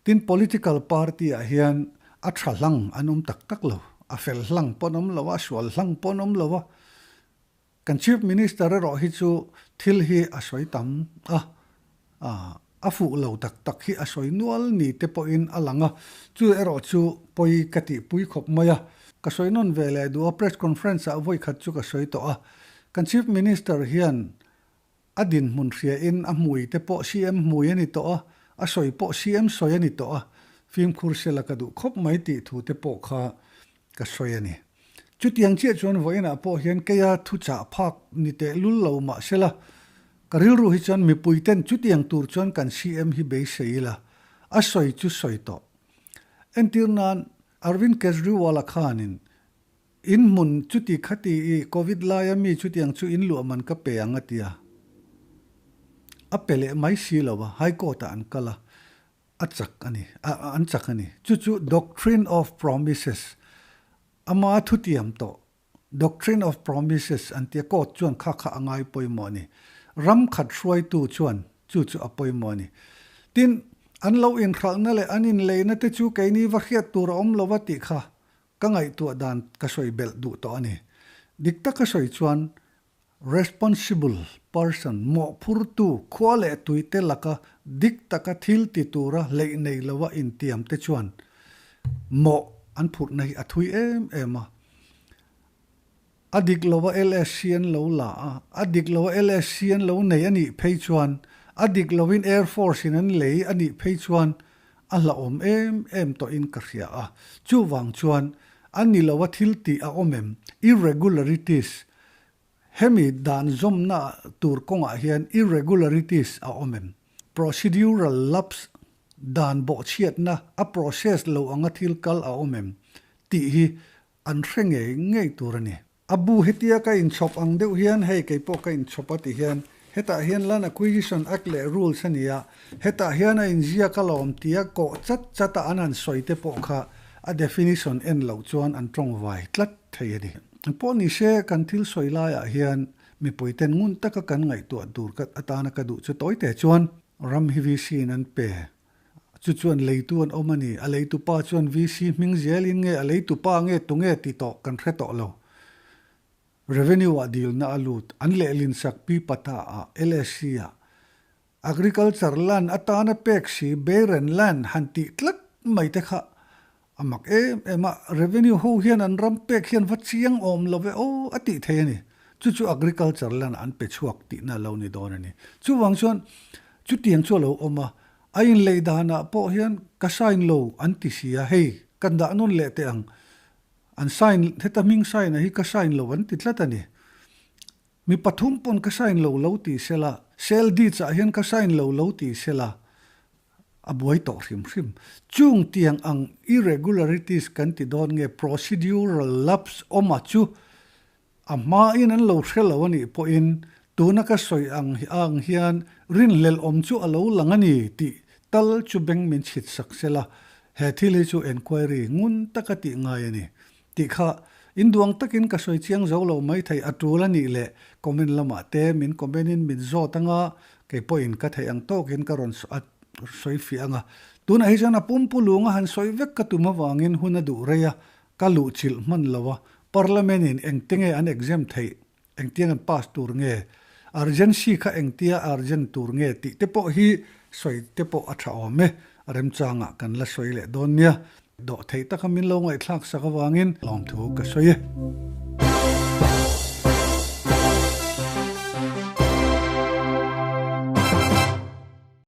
Speaker 1: Tin, political party ah hian a tha hlang an awm tak tak lo, a fel hlang pawh an awm lo a, a sual hlang pawh an awm lo a. Kan Chief Minister erawh hi chu thil hi a sawi tam a, a fuh lo tak tak hi a sawi nual ni te pawhin a lang a, chu erawh chu pawi ka tihpui khawp mai a. Ka sawi nawn ve leh duh a, press conference ah vawi khat chu ka sawi tawh a, kan Chief Minister hian a dinhmun hria in a hmui te pawh CM hmui a ni tawh a, a sawi pawh CM sawi a ni tawh a, fimkhur sela ka duh khawp mai tih thu te pawh kha ka sawi a ni. Chutiang chiah chuan vawiinah pawh hian keia thuchah phak ni teh lul lo mah sela, ka rilru hi chuan mipuiten chutiang tur chuan kan CM hi beisei ila, a sawi chu sawi tawh. Entir nan, Arvind Kejriwal-a khanin in hmun chuti khati i Covid laia mi chutiang chu in luah man ka pe ang a ti a, a pe leh mai si lo a, High Court-ah an kal a, A chak a ni, a an chak a ni. Chu chu Doctrine of Promises, ama thutiam tawh, Doctrine of Promises an tia court chuan kha kha a ngai pawimawh a ni. Ram khat hruaitu chuan chu chu a pawimawh a ni. Tin, an lo inhralhna leh an inleina te chu keini va hriat tur a awm lo va tih kha ka ngaihtuah dan ka sawi belh duh tawh a ni. Dik taka sawi chuan Responsible person, mawhphurtu, khua leh tuite laka dik taka thil ti tura hleih nei loa intiam te chuan mawh an phurhna hi a thui em em a. A dik loa LSC an lo la a, a dik loa LSC an lo nei a nih phei chuan, a dik loin Air Force in an lei a nih phei chuan a hlauhawm em em tawhin ka hria a. Chuvang chuan a ni loa thil tih a awm em? Irregularities Hemi dan zawmna tur kawngah hian irregularities a awm em? Procedural lapse, dan bawhchhiatna, a process lo anga thil kal a awm em? tih hi an hre ngei ngei tur a ni. A bu hetia ka inchhawp ang deuh hian hei kei pawh ka inchhawp a ti hian hetah hian Land Acquisition Act leh Rules a ni a, hetah hian a inziak alawm tia kawh chat chat a an han sawi te pawh kha a definition en loh chuan an tawngvai tlat thei a ni. Pawh ni se kan thil sawi laiah hian mipuiten ngun taka kan ngaihtuah tur ka atana ka duh chu tawite chuan ram hi VC in an pe. Chu chuan leitu an awm a ni. A leitupa chuan VC hming zelin nge a leitupa nge tunge ti tawh kan hre tawh lo. Revenue ah dilna a lut. An lehlin sak Pi Pata ah, LSC ah. Agriculture land atana pek si Barren land han tih tlat mai te kha a mak em em a, revenue ho hian an ram pek hian va chiang awm lo ve aw a tih thei a ni. Chu chu agriculture land an pe chhuak tihna a lo ni dawn a ni. Chuvang chuan chutiang chu a lo awm a, a inlei danah pawh hian ka sign lo an ti si a, hei kan dah nawn leh teh ang, an sign heta hming sign a hi ka sign lo an ti tlat a ni. Mi pathum pawn ka sign lo lo ti sela, sale deeds ah hian ka sign lo lo ti sela, a buai tawh hrim hrim. Chung tiang ang irregularities kan ti dawn nge procedural lapse awma chu a hmain an lo hre lo a nih pawhin tuna ka sawi ang ang hian rinhlelh awm chu a lo lang a ni tih tal chu beng min chhit sak sela, he thil hi chu enquiry ngun taka tih ngai a ni. Tih kha induang takin ka sawi chiang zo lo mai thei a tul a nih leh comment lamah te min comment in min zawt anga kei pawhin ka theih ang tawkin ka rawn sawi fiah anga tunah hi chuan a pumpu lunga han sawi vek ka tum avangin hun a duh rei a ka luhchilh hman lo a Parliament in engte nge an exam theih Engtiang an pass tur nge? Urgency kha engtia urgent tur nge tih te pawh hi sawi te pawh a tha awm e. A remchangah kan la sawi leh dawn nia. Dawh theih taka min lo ngaihthlak sak avangin lawmthu ka sawi e.